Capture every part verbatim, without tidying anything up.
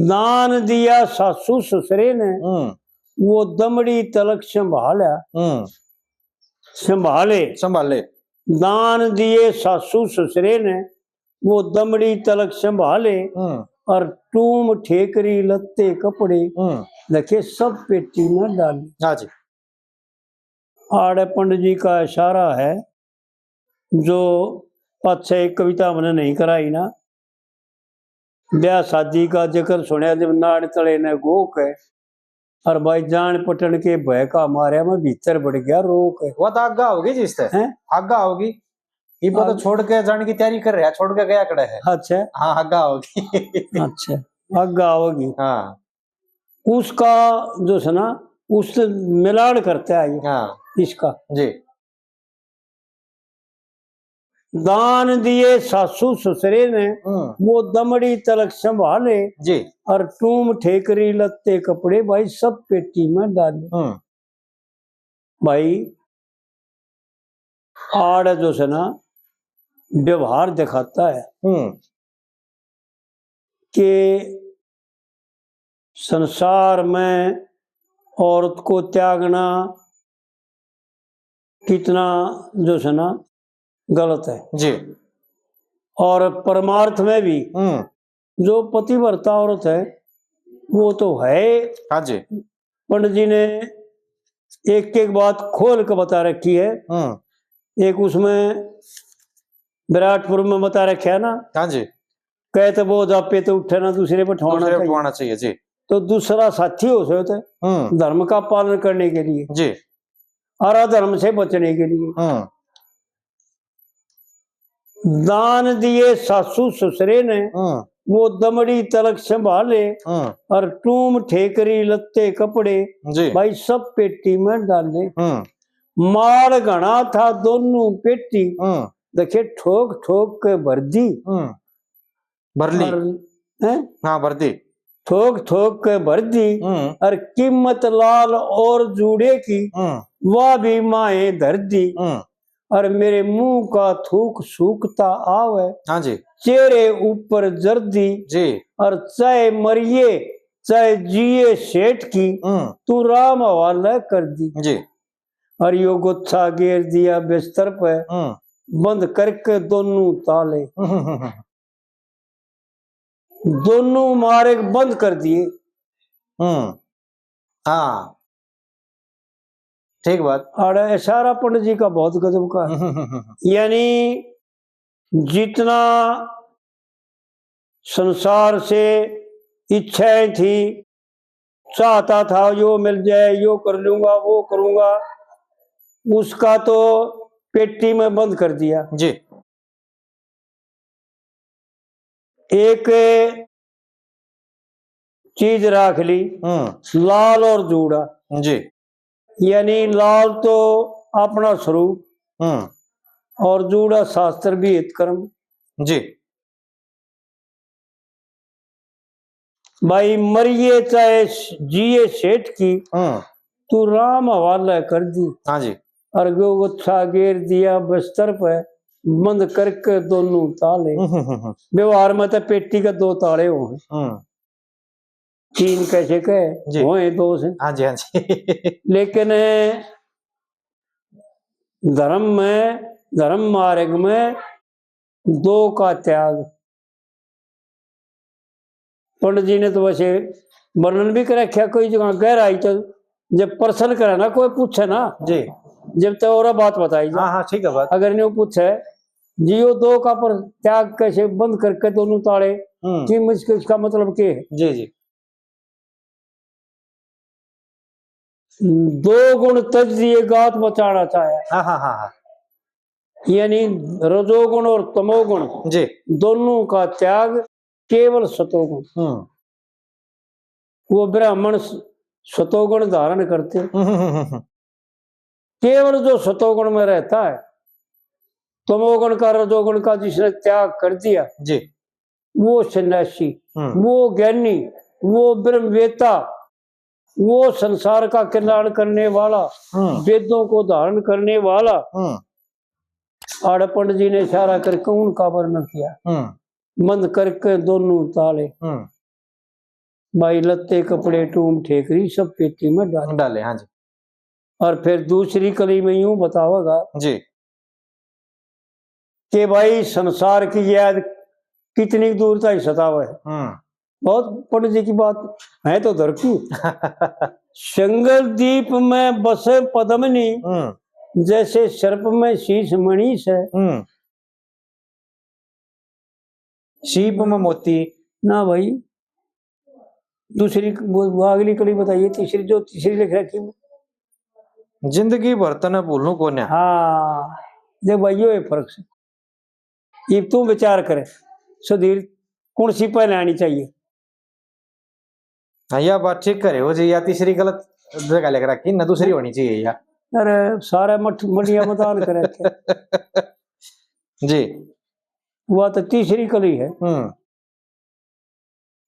दान दिया सासू ससुरे ने, हम्म। वो दमड़ी तलक संभाला, हम्म। संभाले। संभाले। दान दिए सासू ससुरे ने, वो दमड़ी तलक संभाले, हम्म। और टूम ठेकरी लत्ते कपड़े, हम्म। देखे सब पेटी में डाले। हाँ जी। आड़े पंडित जी का इशारा है, जो पाछे एक कविता हमने नहीं कराई ना, ब्याह शादी का जिक्र सुनया जब नाड़ तले ने गोक है, और भाई जान पटन के भय का मारया मैं भीतर बढ़ गया रोक है। वो तो आगा होगी जिस ते। हैं? आगा होगी। ये वो तो आग- छोड़ के जाने की तैयारी कर रहा है, छोड़ के गया कड़ा है। अच्छा। हाँ, आगा होगी। अच्छा, आगा होगी। हाँ। उसका जो है ना, उससे मिलान करता है ये, हाँ। इसका। जी। दान दिए सासू ससुरे ने, हम्म। वो दमड़ी तलक संभाले, जी। और टूम ठेकरी लत्ते कपड़े भाई सब पेटी में डाले। हम्म। भाई, आड़ जो है ना, व्यवहार दिखाता है हम्म। कि संसार में औरत को त्यागना कितना जो है ना, गलत है। जी। और परमार्थ में भी हम्म। जो पतिव्रता औरत है, वो तो है। हाँ जी। पंडित जी ने एक एक बात खोल के बता रखी है। हम्म। एक उसमें विराट पर्व में बता रखा है ना, हाँ जी। कहते वो जापे तो उठे ना, दूसरे पर ठवाना दूसरे चाहिए। ठवाना चाहिए, जी। तो दूसरा साथी हो सकते हम्म। धर्म का पालन करने के लिए, जी। और अधर्म से बचने के लिए। हम्म। दान दिए सासू ससुरे ने, हम्म। वो दमड़ी तलक संभाले, हम्म। और टूम ठेकरी लत्ते कपड़े, जी। भाई सब पेटी में डाले। हम्म। माल घना था दोनों पेटी, हम्म। देखे ठोक ठोक के भर दी। हम्म। भर ली। और, हैं? हाँ, भर दी। ठोक ठोक के भर दी, हम्म। और कीमत लाल और जूड़े की, हम्म। वह भी माए धर दी। हम्म। और मेरे मुंह का थूक सूखता आवे, हाँ जी। चेहरे ऊपर जर्दी, जी। और चाहे मरिए चाहे जिए सेठ की, हम्म। तू राम हवाले कर दी। जी। और यो गोच्छा गेर दिया बिस्तर पे, हम्म। बंद करके दोनों ताले। हम्म, हम्म, हम्म। दोनों मार्ग बंद कर दिए। हम्म। हाँ, ठीक बात। आड़े इशारा पंडित जी का बहुत गजब का है। हम्म, हम्म, हम्म, हम्म। यानी जितना संसार से इच्छाएं थी, चाहता था यो मिल जाए, यो कर लूंगा, वो करूंगा, उसका तो पेटी में बंद कर दिया। जी। एक चीज राख ली, हम्म। लाल और जूड़ा। जी। यानी लाल तो अपना स्वरूप, हम्म। और जूड़ा शास्त्र भी हित कर्म। जी। भाई मरिए चाहे जिए सेठ की, हम्म। तू राम हवाले कर दी। हाँ जी। और गो गुच्छा गेर दिया बिस्तर पे, बंद करके दोनों ताले। हम्म, हम्म, हम्म। व्यवहार में तो पेटी के दो ताले हो, हम्म। तीन कैसे के जी। होए दो से। हाँ जी, हाँ जी। लेकिन धर्म में, धर्म मार्ग में दो का त्याग। पंडित जी ने तो वैसे वर्णन भी कर रखा, कोई जगह गहराई तो जब प्रश्न करे ना, कोई पूछे ना, जी। जब तो और बात बताई जा। हाँ, हाँ, ठीक है बात। अगर न्यू पूछे, जियो दो का पर त्याग कैसे बंद करके दोनों ताले, हम्म। कि मुझ-, इसका मतलब के है? जी, जी। दो गुण तज दिए गात बचाना चाहे। हाँ, हाँ, हाँ, हाँ। यानी रजोगुण और तमोगुण जी। दोनों का त्याग, केवल सतोगुण। हम्म। वो ब्राह्मण स-, सतोगुण धारण करते। हम्म, हम्म, हम्म, हम्म। केवल जो सतोगुण में रहता है, तमोगुण का, रजोगुण का जिसने त्याग कर दिया, जी। वो सन्यासी, हम्म। वो ज्ञानी, वो ब्रह्मवेत्ता, वो संसार का कल्याण करने वाला, हम्म। वेदों को धारण करने वाला, हम्म। आड़े पंडित जी ने इशारा करके उनका वर्णन किया। हम्म। बंद करके दोनों ताले। हम्म। भाई लत्ते कपड़े टूम ठेकरी सब पेटी में डाल डाले। हाँ जी। और फिर दूसरी कली में यूं बतावेगा जी। कि भाई संसार की याद कितनी दूर तक सतावे। हम्म। बहुत पंडित जी की बात है तो धरती। संगल दीप में बसे पद्मनी, हम्म। जैसे सर्प में शीश मणि से। हम्म। सीप में मोती। ना भाई, दूसरी वो, वो अगली कली बताइए, तीसरी, जो तीसरी लिख रखी वो। जिंदगी भर तने भूलूं कोन्या। हाँ, देख भाई, यो एक फर्क से। इब तू विचार करे सुधीर, कौन सी पहले आनी चाहिए? हाँ, या बात ठीक करे हो जी, या तीसरी गलत जगह लिख रखी ना, दूसरी होनी चाहिए या। अरे सारे मठ मंडिया में दान करे थे। जी। वह तो तीसरी कली है। हम्म।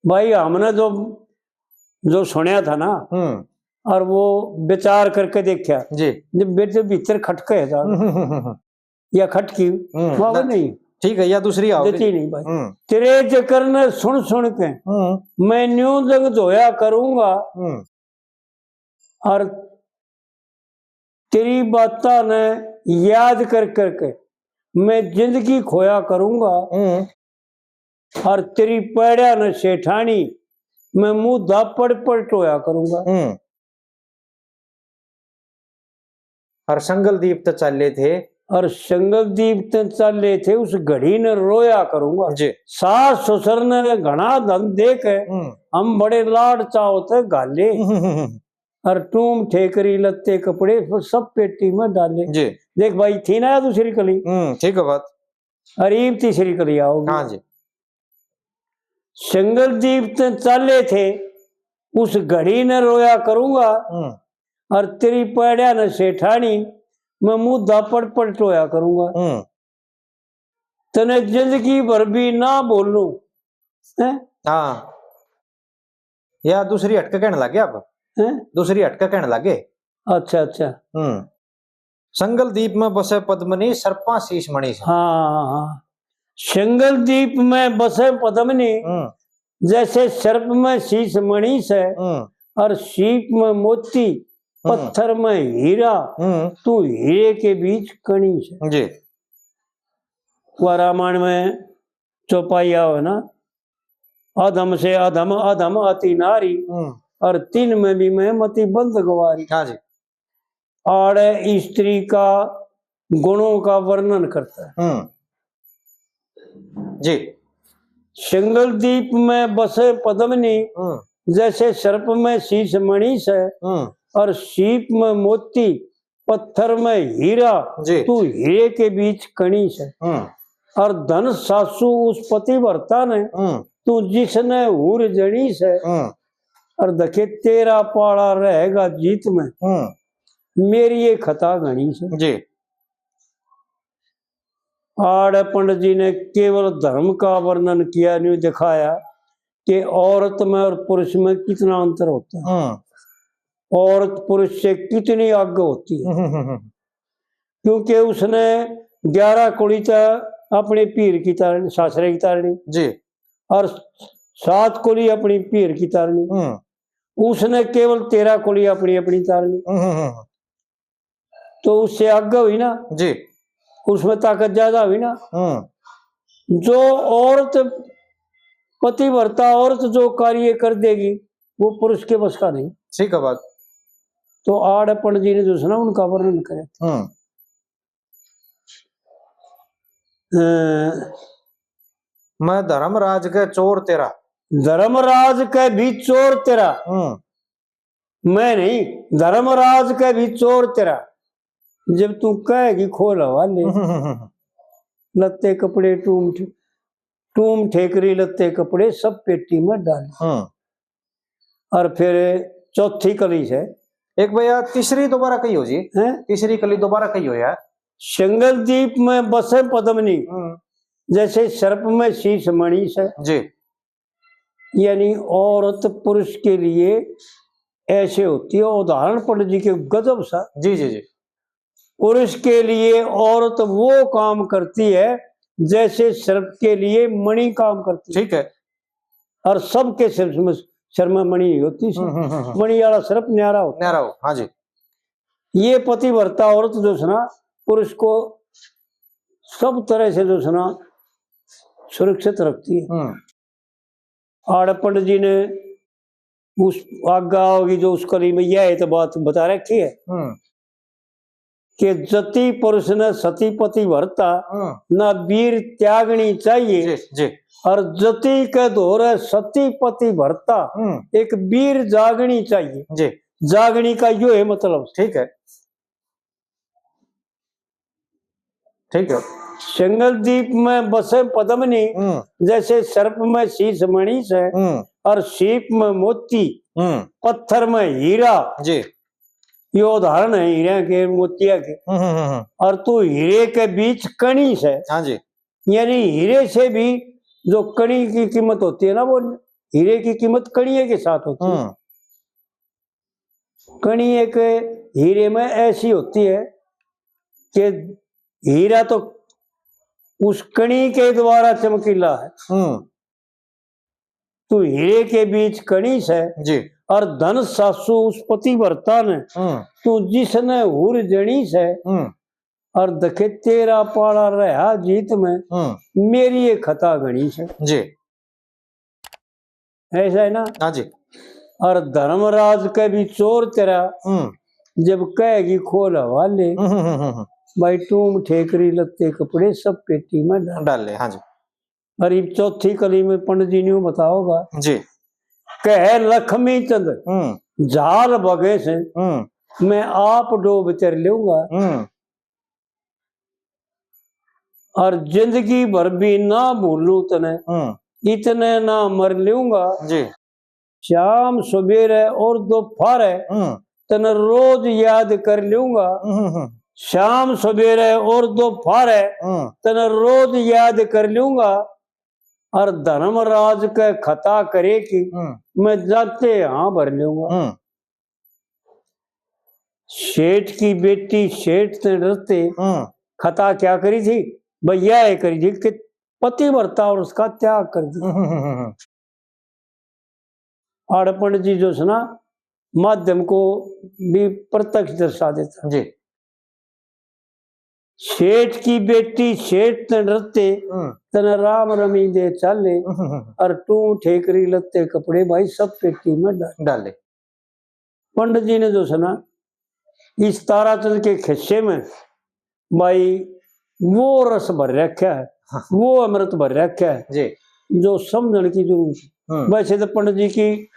भाई हमने जो, जो सुनया था ना, हम्म। और वो विचार करके देखा जी। जब बेटे भीतर खटके है जान। हम्म, हम्म, हम्म, हम्म। या खटकी, हम्म, बाबा ना, नहीं। ठीक है, या दूसरी आओ। जची नहीं भाई। हम्म। तेरे जिक्र ने सुन सुन के हम्म। मैं न्यू जग धोया करूंगा। हम्म। और तेरी बातां ने याद कर करके मैं जिंदगी खोया करूंगा। हम्म। और तेरी पैड़िया ने सेठानी मैं मुंह दापड़ पड़ टोया करूंगा। हम्म। और संगल दीप ते चाले थे। और संगल दीप ते चाले थे, उस घड़ी ने रोया करूंगा। जी। सास ससुर ने घना धन दे के हम्म। हम बड़े लाड चाव ते घाले। हम्म, हम्म, हम्म। और टूम ठेकरी लत्ते कपड़े सब पेटी में डाले। जी। देख भाई, थी ना दूसरी कली। हम्म, ठीक है बात। और इब तीसरी कली आओगी। हाँ जी। संगल दीप ते चाले थे, उस घड़ी ने रोया करूंगा। हम्म। और तेरी पैड़िया ने सेठानी मैं मुंह दापड़ पड़ टोया करूंगा। हम्म। तने जिंदगी भर भी ना बोलूं, हैं? हाँ। या दूसरी हटके कहने लगे अब। हैं? दूसरी हटके कहने लगे। अच्छा, अच्छा। हम्म। संगल दीप में बसे पद्मनी, सर्पां शीश मणि से। हाँ, हाँ, हाँ। संगल दीप में बसे पद्मनी, हम्म। जैसे सर्प में शीश मणि से, हम्म। और सीप में मोती, हम्म। पत्थर में हीरा, हम्म। तू हीरे के बीच कणी से। जी। वह रामायण में चौपाई आओ है ना, अधम से अधम, अधम अति नारी, हम्म। और तीन में भी मैं मति बंद गवारी। हाँ जी। आड़े स्त्री का गुणों का वर्णन करता है। हम्म। जी। संगल दीप में बसे पद्मनी, हम्म। जैसे सर्प में शीश मणि से, हम्म। और सीप में मोती, पत्थर में हीरा, जी। तू हीरे के बीच कणी से। हम्म। और धन सासू उस पतिव्रता ने, हम्म। तू जिसने हूर जणी से। हम्म। और देखे तेरा पाला रहेगा जीत में, हम्म। मेरी ये खता घणी से। जी। आड़े पंडित जी ने केवल धर्म का वर्णन किया, न्यू दिखाया कि औरत में और पुरुष में कितना अंतर होता है, हम्म। औरत पुरुष से कितनी आगे होती है। हम्म, हम्म, हम्म। क्योंकि उसने ग्यारह कुली तै अपने पीर की तारनी, सासरे की तारनी, जी। और सात कुली अपनी पीर की तारनी। हम्म। उसने केवल तेरह कुली अपनी, अपनी तारनी। हम्म, हम्म, हम्म। तो उससे आगे हुई ना जी। उसमें ताकत ज्यादा हुई ना। हम्म। जो औरत, पतिव्रता औरत जो कार्य कर देगी, वो पुरुष के बस का नहीं। ठीक है बात। तो आड़े पंडित जी ने जो सुना, उनका वर्णन करे। हम्म। अ, मैं धर्मराज के चोर तेरा। धर्मराज के भी चोर तेरा। हम्म। मैं नहीं, धर्मराज के भी चोर तेरा। जब तू कहेगी खोल हवाले। लत्ते कपड़े टूम ठे-, टूम ठेकरी, लत्ते कपड़े सब पेटी में डाल। हम्म। और फिर चौथी कली से। एक भैया, तीसरी दोबारा कही हो जी। हैं? तीसरी कली दोबारा कही हो यार। संगल दीप में बसे पद्मनी, हम्म। जैसे सर्प में शीश मणि से। जी। यानी औरत पुरुष के लिए ऐसे होती है, उदाहरण पंडित जी के गजब सा। जी, जी, जी। पुरुष के लिए औरत वो काम करती है जैसे सर्प के लिए मणि काम करती है। ठीक है। और सबके सिर में सिर में मणि नहीं होती, हम्म, हम्म, हम्म, हम्म। मणि वाला सिर्फ न्यारा होता। न्यारा हो, हाँ जी। ये पतिव्रता औरत जो है ना, पुरुष को सब तरह से जो है ना, सुरक्षित रखती है। हम्म। आड़े पंडित जी ने उस आगे आओगी जो उस कली में यह है तो बात बता रखी है हम्म। कि जति पुरुष ने सती पतिव्रता, हम्म। ना वीर त्यागनी चाहिए। जी, जी। और जति के धोरे सती पतिव्रता, हम्म। एक वीर जागनी चाहिए। जी। जागनी का यो है मतलब। ठीक है। ठीक है। सिंगल दीप में बसे पद्मनी, हम्म। जैसे सर्प में शीश मणि से, हम्म। और सीप में मोती, हम्म। पत्थर में हीरा। जी। ये उदाहरण है हीरे के, मोतिया के। हम्म, हम्म, हम्म, हम्म। और तू हीरे के बीच कणी से। हाँ जी। यानी हीरे से भी जो कणी की कीमत होती है ना, वो हीरे की कीमत कणिये के साथ होती है। हम्म। कणी एक हीरे में ऐसी होती है कि हीरा तो उस कणी के द्वारा चमकीला है। हम्म। तू हीरे के बीच कणी से जी। और धन सासू उस पतिव्रता ने, हम्म। तू जिसने हुर जणी से, हम्म। और दखे तेरा पाला रहा जीत में, हम्म। मेरी ये खता घणी से। जी। ऐसा है ना? हाँ जी। और धर्मराज के भी चोर तेरा, हम्म। जब कहेगी खोल हवाले, हम्म, हम्म, हम्म, हम्म। भाई टूम ठेकरी लत्ते कपड़े सब पेटी में डाल। डाल ले, हाँ जी। और इब चौथी कली में पंडित जी ने यूं बताओगा जी। कह लक्ष्मी चंद हम्म। झाल बगे से, हम्म। मैं आप डोब चर लूंगा। हम्म। और जिंदगी भर भी ना भूलूं तने, हम्म। इतने ना मर लूंगा। जी। शाम सवेरे और दोपहर हम्म। तने रोज याद कर लूंगा। हम्म, हम्म, हम्म। शाम सवेरे और दोपहर हम्म। तने रोज याद कर लूंगा। और धर्मराज के खता करे की हम्म। मैं जाते हाँ भर लूंगा। हम्म। सेठ की बेटी सेठ से डरते हम्म। खता क्या करी थी? भैया ये करी थी कि पतिव्रता और उसका त्याग कर दिया। हम्म, हम्म, हम्म, हम्म। आड़े पंडित जी जो है ना, माध्यम को भी प्रत्यक्ष दर्शा देता। जी। सेठ की बेटी सेठ ते डरते, हम्म। तने राम रमी दे चाले, हम्म, हम्म, हम्म। और टूम ठेकरी लत्ते कपड़े भाई सब पेटी में डाल। डाले। पंडित जी ने जो है ना, इस ताराचंद के खिस्से में भाई वो रस भर रखा है, हाँ। वो अमृत भर रखा है, जी। जो समझण की जरूरत है। हम्म। वैसे तो पंडित जी की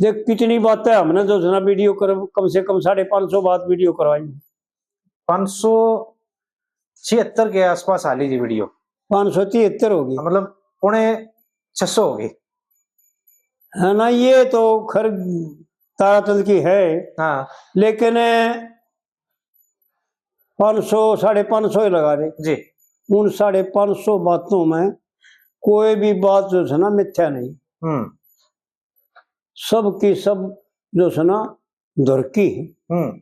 देख कितनी बातें हमने जो है ना वीडियो कर, कम से कम साढ़े पाँच सौ बात वीडियो करवाई। पाँच सौ छिहत्तर के आसपास आ ली जी वीडियो। पाँच सौ तिहत्तर होगी। मतलब पौने छह सौ होगी। है ना, ये तो खैर ताराचंद की है। हाँ। लेकिन पाँच सौ, साढ़े पाँच सौ ही लगा दे। जी। उन साढ़े पाँच सौ बातों में कोई भी बात जो है ना मिथ्या नहीं। हम्म। सब की सब जो है ना धुर की है। हम्म।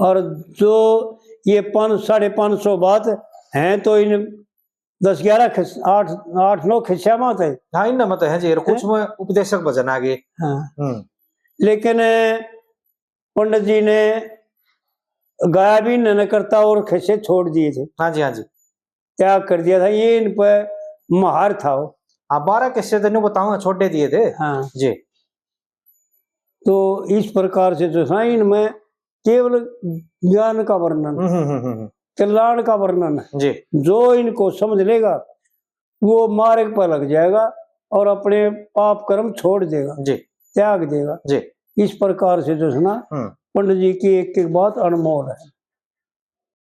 और जो ये पाँच, साढ़े पाँच सौ बात हैं तो इन दस ग्यारह खिस-, आठ, आठ नौ खिस्सा मत है। हाँ, इन मत है जी, कुछ हैं? में उपदेशक भजन आ गए। हाँ। हम्म। लेकिन पंडित जी ने गाया भी इन्होंने करता और खिस्से छोड़ दिए थे। हाँ जी, हाँ जी। त्याग कर दिया था, ये इन पे महार था वो। हाँ, बारह खिस्से तो न्यू बताऊंगा, छोड़े दिए थे। हाँ। जी। तो इस प्रकार से जो है इनमें केवल ज्ञान का वर्णन, हम्म, हम्म, हम्म, हम्म। कल्याण का वर्णन है। जी। जो इनको समझ लेगा, वो मार्ग पर लग जाएगा और अपने पाप कर्म छोड़ देगा, जी। त्याग देगा। जी। इस प्रकार से जो है ना, हम्म। पंडित जी की एक एक बात अनमोल है।